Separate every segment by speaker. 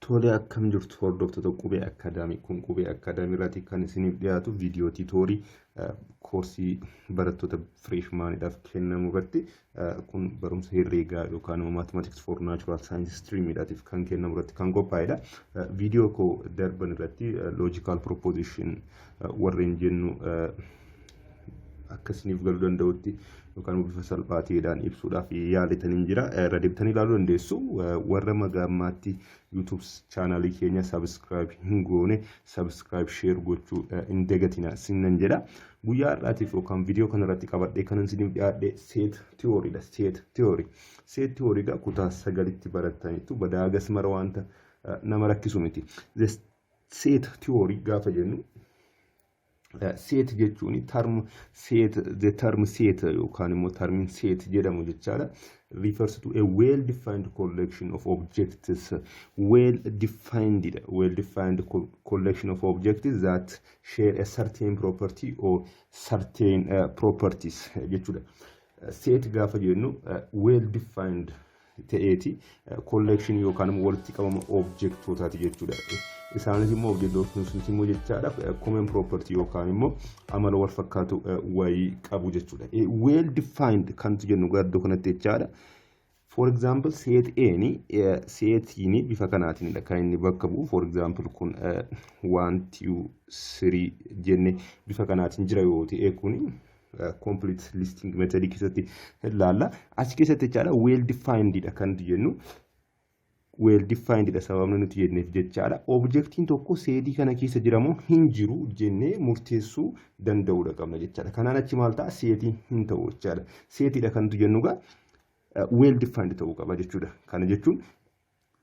Speaker 1: Tole, akkam jirtu hordoftoota Qubee Akkaadaamii? Kun Qubee Akkaadaamii irratti kan isiniif dhiyaatu viidiyoo tiitoorii koorsii barattoota freshmaniidhaaf kennamu irratti, kun barumsa herreegaa yookaan immoo mathematics for natural science streamiidhaatiif kan kennamu irratti kan qophaa'edha. Viidiyoo koo darban irratti logical proposition warreen jennu akka isiniif galuu danda'utti yookaan bifa salphaa ta'eedhaan ibsuudhaaf yaalitanii jira. Irra deebitanii ilaaluu dandeessu. Warra magaammaatti YouTube chaanaalii keenya subscribe hin goone, subscribe, share gochuu hin dagatina sinnan jedha. Guyyaa har'aatiif yookaan viidiyoo kanarratti qabadhee kanan isiniif dhiyaadhe set theoryidha. Set theory. Set theory egaa kutaa 9tti barattaniitu badaa hagas mara wanta nama rakkisu miti. Set theory gaafa jennu, set jechuun term set, the term set yookaan immoo termiin set jedhamu jechaadha, refers to a well defined collection of objects, well defined, well defined collection of objects that share a certain property or certain properties jechuudha. Set gaafa jennu well defined ta'eeti collection yookaan immoo walitti qabama objectootaati jechuudha. Isaanis immoo objectoonni sunis immoo jechaadha common property yookaan immoo amala wal fakkaatu wayii qabu jechuudha. Well defined kantu jennu iddoo kanatti jechaadha. For example, set A setiin bifa kanaatiin kan inni bakka bu'u. For example, kun 1, 2, 3 jenne bifa kanaatiin jira yoo ta'e, kun complete listing method keessatti ilaalla. Achi keessatti jechaadha well defined dha kan jennu. Well defined dha sababni nuti jenneef jechaadha. Objectiin tokko setii kana keessa jiramoo hin jiru jennee murteessuu danda'uudha qabna jechaadha. Kanaan achi maal ta'a? Setii hin ta'u jechaadha. Setiidha kan nuti jennu egaa well defined ta'uu qaba jechuudha. Kana jechuun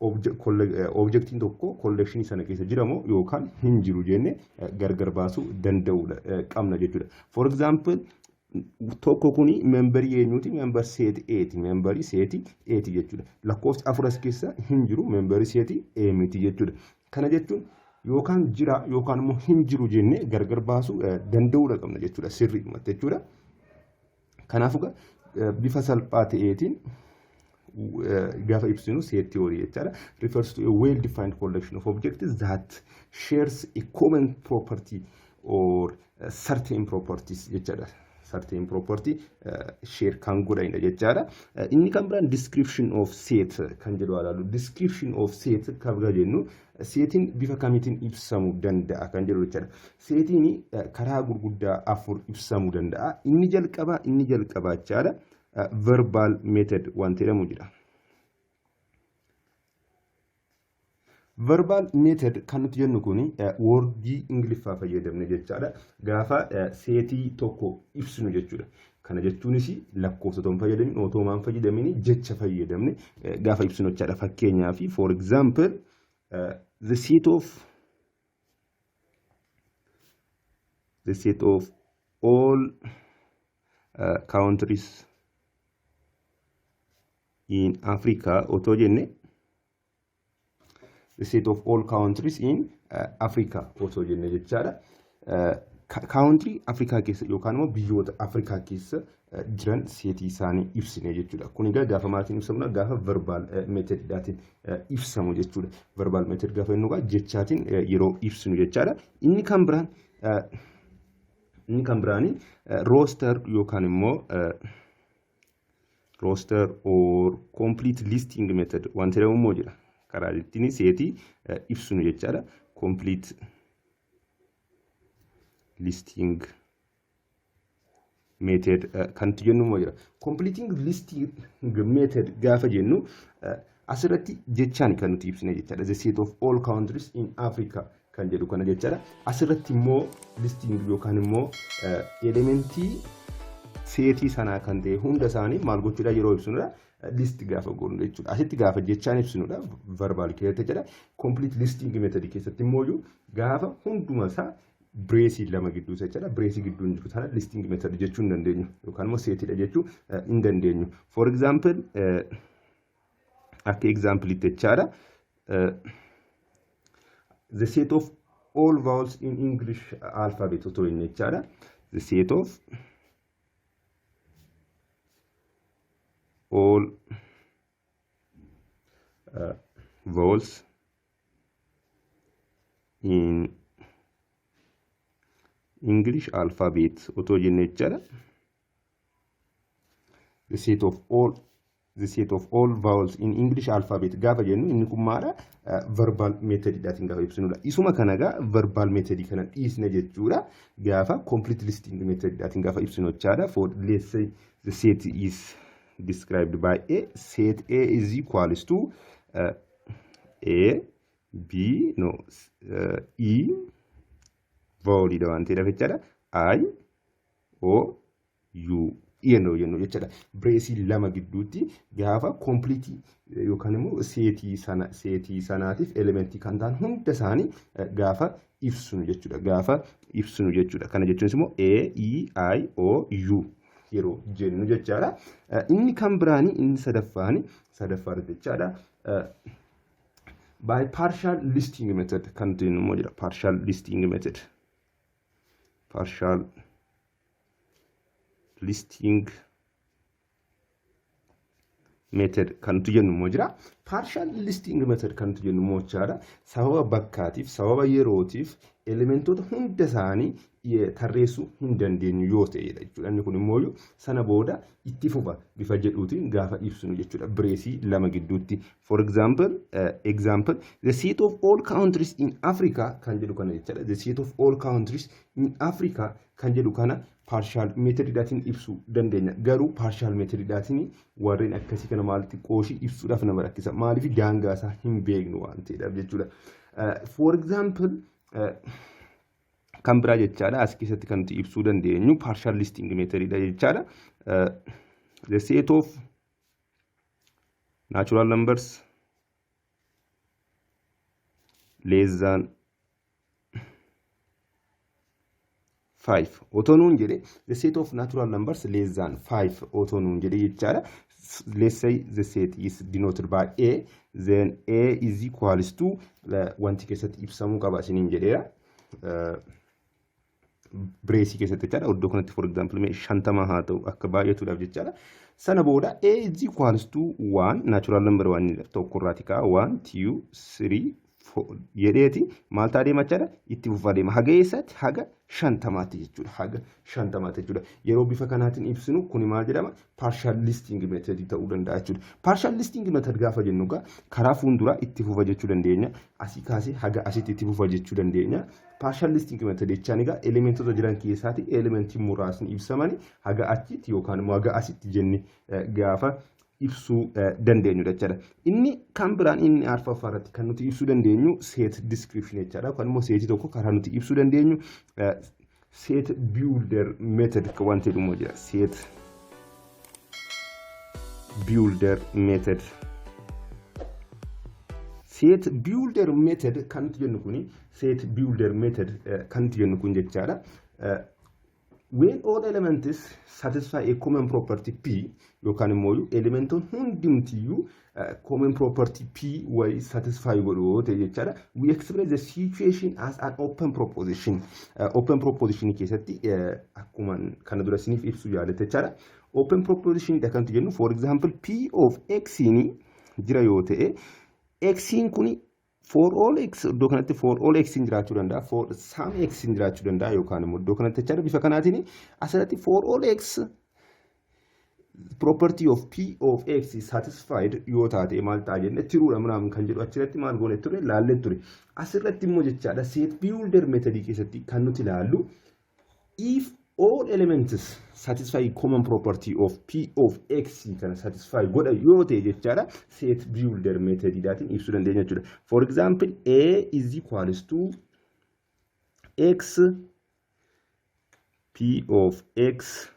Speaker 1: objectiin tokko collectionii sana keessa jiramoo yookaan hin jiru jennee gargar baasuu danda'uudha qabna jechuudha. For example, tokko kuni memberii eenyuti? Member set A'ti. Memberii setii A'ti jechuudha. Lakkoofsi 4 as keessa hin jiru, memberii setii A miti jechuudha. Kana jechuun yookaan jira yookaan immoo hin jiru jennee gargar baasuu danda'uudha qabna jechuudha sirriidhumatti jechuudha. Kanaafuu bifa salphaa ta'eetiin gaafa ibsinu set theory jechaadha. Refers to a well defined collection of objects that shares a common property or certain properties jechaadha. Certain property share kan godhanidha jechaadha. Inni kan biraan description of set kan jedhu ilaalu. Description of set kan jennu setiin bifa kamiitiin ibsamuu danda'a kan jedhu jechaadha. Setiin karaa gurguddaa afur ibsamuu danda'a. Inni jalqabaa jechaadha. Verbal method wanti jedhamu jira. Verbal method kan nuti jennu kun wordii Ingiliffaa fayyadamne jechaadha. Gaafa setii tokko ibsinu jechuudha. Kana jechuunis lakkoofsa otoo hin fayyadamin, otoo maan fayyadamin, jecha fayyadamne gaafa ibsinu jechaadha. Fakkeenyaaf, for example, the set of all countries in Africa otoo jenne, the set of all countries in Africa otoo jenne jechaadha. Country Afrikaa keessa yookaan immoo biyyoota Afrikaa keessa jiran setii isaanii ibsine jechuudha. Kun egaa gaafa maatiin ibsamudha? Gaafa verbal methodidhaatiin ibsamu jechuudha. Verbal method gaafa jennu egaa jechaatiin yeroo ibsinu jechaadha. Inni kan biraani roster yookaan immoo roster or complete listing method wanti jedhamu immoo jira. Karaa ittiin setii ibsinu jechaadha. Complete listing method kan nuti jennu immoo jira. Completing listing method gaafa jennu asirratti jechaan kan nuti ibsine jechaadha. The set of all countries in Africa kan jedhu kana jechaadha. Asirratti immoo listing yookaan immoo elementii setii sanaa kan ta'e hunda isaanii maal gochuudha yeroo ibsinudha? List gaafa goonu jechuudha. Asitti gaafa jechaan ibsinudha verbal keessatti jedha. Complete listing method keessatti immoo gaafa hunduma isaa braceii lama gidduu jechaadha. Braceii gidduu hin jiru sana listing method jechuu hin dandeenyu yookaan immoo setiidha jechuu hin dandeenyu. For example, akka exampleitti jechaadha. The set of all vowels in English alphabet otoo hin jechaadha. The set of all vowels in English alphabet otoo jenne jechaadha. The set of all vowels in English alphabet gaafa jennu, inni kun maadha? Verbal methodidhaatiin gaafa ibsinudha. Isuma kana egaa verbal method kana dhiisne jechuudha. Gaafa complete listing methodidhaatiin gaafa ibsinu jechaadha. For, let's say, the set is described by A. Set A is equals to A, B, no, E vowelidha waan ta'eedhaaf jechaadha. I, O, U yeroo jennu jechaadha. Braceii lama gidduutti gaafa completeii yookaan immoo setii sana, setii sanaatiif elementii kan ta'an hunda isaanii gaafa ibsinu jechuudha. Gaafa ibsinu jechuudha. Kana jechuunis immoo A, E, I, O, U yeroo jennu jechaadha. Inni kan biraanii, inni sadaffaani, sadaffaa jechaadha. By partial listing method kan jennu immoo jira. Partial listing method. Partial listing method kan nuti jennu immoo jira. Partial listing method kan nuti jennu immoo jechaadha. Sababa bakkaatiif, sababa yerootiif elementoota hunda isaanii tarreessuu hin dandeenyu yoo ta'edha jechuudha. Inni kun immoo sana booda itti fufa bifa jedhuutiin gaafa ibsinu jechuudha. Braceii lama gidduutti. For example, the set of all countries in Africa kan jedhu kana jechaadha. The set of all countries in Africa kan jedhu kana partial methodidhaatiin ibsuu dandeenya. Garuu partial methodidhaatiin warreen akkasii kana maalitti qooshii ibsuudhaaf nama rakkisa. Maaliif? Daangaa isaa hin beeknu waan ta'eedhaaf jechuudha. For example, kan biraa jechaadha, as keessatti kan nuti ibsuu dandeenyu partial listing methodidha jechaadha. The set of natural numbers less than 5 otoo nuun jedhe, the set of natural numbers less than 5 otoo nuun jedhe jechaadha. Let's say the set is denoted by A, then A is equals to wanti keessatti ibsamuu qaba isiniin jedheera. Braceii keessatti jechaadha. Iddoo kanatti, for example, mee 50 haa ta'u, akka baay'atuudhaaf jechaadha. Sana booda A is equals to 1, natural number waan tokko irraati ka'a, 1, 2, 3, 4 jedheeti maal ta'a deema jechaadha? Itti fufaa deema. Haga eessaatti? Haga 50tti jechuudha. Haga 50tti jechuudha. Yeroo bifa kanaatiin ibsinu kuni maal jedhama? Partial listing method ta'uu danda'a jechuudha. Partial listing method gaafa jennu egaa karaa fuulduraa itti fufa jechuu dandeenya. Asii kaasee haga asitti itti fufa jechuu dandeenya. Partial listing method jechaan egaa elementoota jiran keessaati elementii muraasni ibsamani haga achitti yookaan immoo haga asitti jenne gaafa ibsuu dandeenyudha jechaadha. Inni kan biraan, inni arfaffaa irratti kan nuti ibsuu dandeenyu set description jechaadha. Yookaan immoo setii tokko karaa nuti ibsuu dandeenyu set builder method wanti jedhamu jira. Set builder method. Set builder method kan nuti jennu kuni, set builder method kan nuti jennu kun jechaadha. When all elements satisfy a common property P, yookaan immoo elementoon hundumtiyyuu common property P wayii satisfy godhu yoo ta'e jechaadha. We express the situation as an open proposition. Open proposition keessatti akkuma kana dura isiniif ibsu yaalatte jechaadha. Open proposition dha kan nuti jennu, for example, P of X jira yoo ta'e, X kuni for all x, iddoo kanatti for all x jiraachuu danda'a, for some x jiraachuu danda'a, yookaan immoo iddoo kanatti jechaadha, bifa kanaatiin asirratti for all x property of p of x is satisfied yoo taate maal ta'a jenne, truedha ምናምን kan jedhu achirratti maal goone ture, laallee ture. Asirratti immoo jechaadha, set builder method keessatti kan nuti ilaallu, if all elements satisfy common property of p of x kana satisfy godha yoo ta'e jechaadha, set builder methodidhaatiin ibsuu dandeenya jechuudha. For example, A is equals to x p of x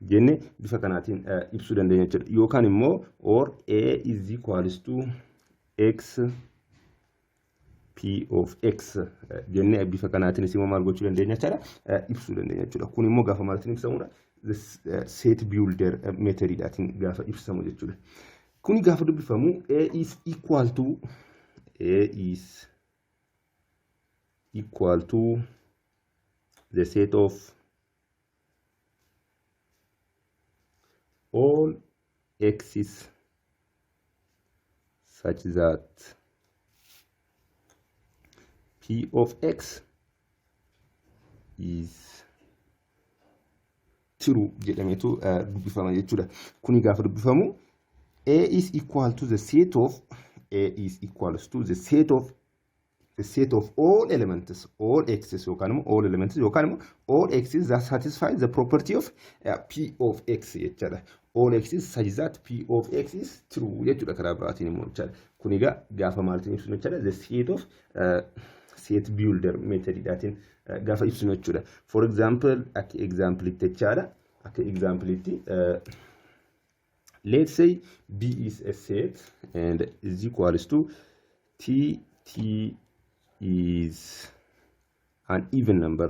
Speaker 1: jenne bifa kanaatiin ibsuu dandeenya jechuudha. Yookaan immoo or A is equals to x p of x jennee bifa kanaatiin immoo maal gochuu dandeenya jechaadha? Ibsuu dandeenya jechuudha. Kun immoo gaafa maaltiin ibsamudha? Set builder methodidhaatiin gaafa ibsamu jechuudha. Kuni gaafa dubbifamu A is equal to the set of all x's such that P of X is true jedhameetu dubbifama jechuudha. Kuni gaafa dubbifamu A is equal to the set of A is equals to the set of all elements, all x's yookaan immoo all elements yookaan immoo all x's that satisfy the property of P of X jechaadha. All x's such that P of X is true jechuudha karaa biraatiin immoo jechaadha. Kun egaa gaafa maaltiin ibsinu jechaadha? The set of set builder methodidhaatiin gaafa ibsinu jechuudha. For example, akka exampleitti jechaadha. Akka exampleitti, let's say B is a set and is equals to T, T is an even number.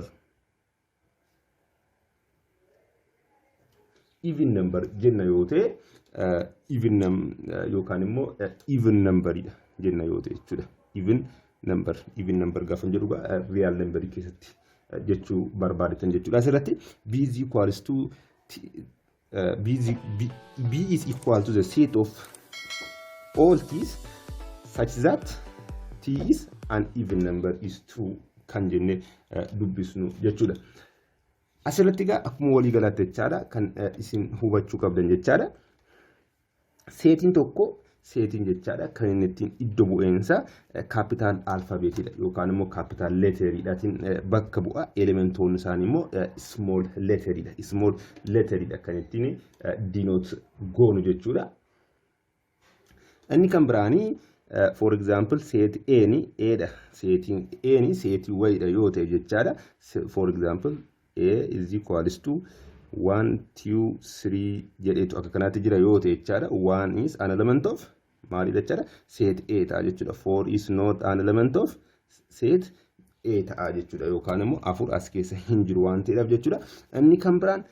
Speaker 1: Even number jenna yoo ta'e, even num yookaan immoo even numberidha jenna yoo ta'e jechuudha. Even number, even number gaafa jedhu real number keessatti jechuu barbaadetan jechuudha. Asirratti B is equals to T, B is equal to the set of all t's such that t is an even number is true kan jenne dubbisnu jechuudha. Asirratti egaa akkuma walii galaatti jechaadha kan isin hubachuu qabdan jechaadha. Setiin tokko, setiin jechaadha, kan inni ittiin iddo bu'eensa capital alphabetiidha yookaan immoo capital letteriidhaatiin bakka bu'a. Elementoonni isaanii immoo small letteriidha. Small letteriidha kan ittiin denote goonu jechuudha. Inni kan biraanii, for example, set A ni A dha. Setiin A ni setii wayiidha yoo ta'e jechaadha. For example, A is equals to 1, 2, 3 jedheetu akka kanaatti jira yoo ta'e jechaadha. 1 is an element of maalidha jechaadha? Set A ta'a jechuudha. 4 is not an element of set A ta'a jechuudha. Yookaan immoo 4 as keessa hin jiru waan ta'eedhaaf jechuudha. Inni kan biraan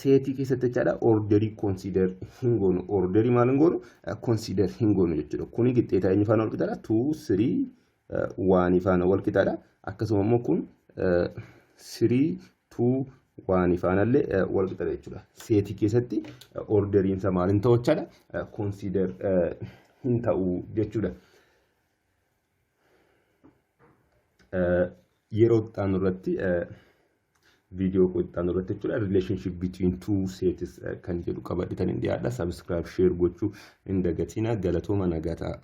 Speaker 1: setii keessatti jechaadha orderii consider hin goonu. Orderii maal hin goonu? Consider hin goonu jechuudha. Kuni qixxeetaa eenyu faana wal qixaadha? 2, 3, 1 faana wal qixaadha. Akkasuma immoo kun 3, 2, 1 faanallee wal qixaadha jechuudha. Setii keessatti orderiinsa maal hin ta'u jechaadha? Consider hin ta'u jechuudha. Yeroo itti irratti, viidiyoo koo itti aanu irratti jechuudha, relationship between two sets kan jedhu qabadhitan hin dhiyaadha. Subscribe, share gochuu hin dagatina. Galatooma, nagaa ta'a.